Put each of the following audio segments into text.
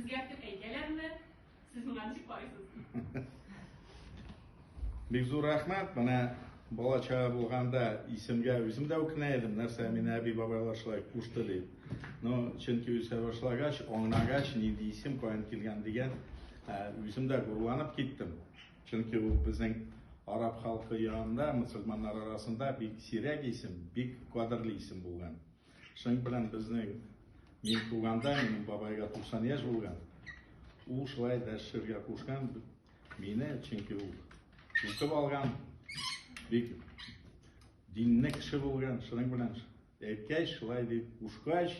Үзгәртеп әйтәләрме? Сез моңа ничек карыйсыз? Бик зур рәхмәт. Менә бала чага булганда исемгә үзем дә үкенә идем, нәрсә мине әби бабайлар шулай кушты дип. Но чөнки үсә башлагач, аңлагач, нинди исем каян килгән дигән, үзем дә горурланып киттем. Чөнки ул безнең араб халкы янында, мөселманнар арасында бик сирәк исем, бик кадерле исем булган. Шуның белән безнең мин туганда, минем бабайга 90 яшь булган. Ул шулай дәшергә кушкан мине, чөнки ул укып алган, бик динле кеше булган. Шуның белән әйткәч, шулай дип кушкач,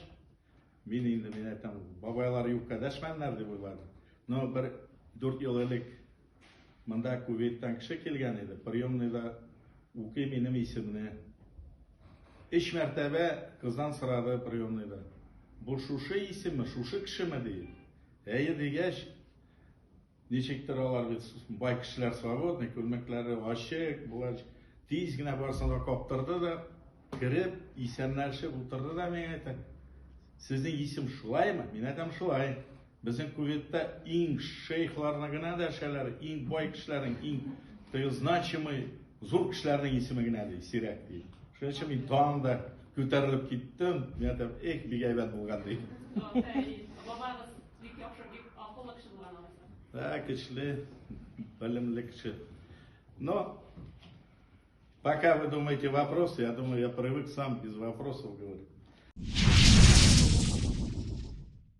мин инде мин әйтәм, бабайлар юкка дәшмәннәр дип уйладым. Но бер 4 ел элек монда Кувейттан кеше килгән иде, приемныйда укый минем исемне. Өч мәртәбә кыздан сорады приемныйда. Бу шушы исемме, шушы кешеме ди. Әйе дигәч, ничектер алар бит бай кешеләр свободный, күлмәкләре ачык, болар тиз генә барысын да каптырды да, кереп, исәнләшеп утырды да миңа әйтә, сезнең исем шулаймы? Мин әйтәм, шулай. Безнең Кувейтта иң шейхларны гына дәшәләр, иң бай кешеләрнең, иң теге значимый зур кешеләрнең исеме генә ди, сирәк ди. Шуның өчен мин тагын да күтәрелеп киттем. Мин әйтәм, эх, бик әйбәт булган ди. Бабагыз бик яхшы, бик акыллы кеше булган алайса. Да, көчле, белемле кеше. Но пока вы думаете вопросы, я думаю, я привык сам без вопросов говорить.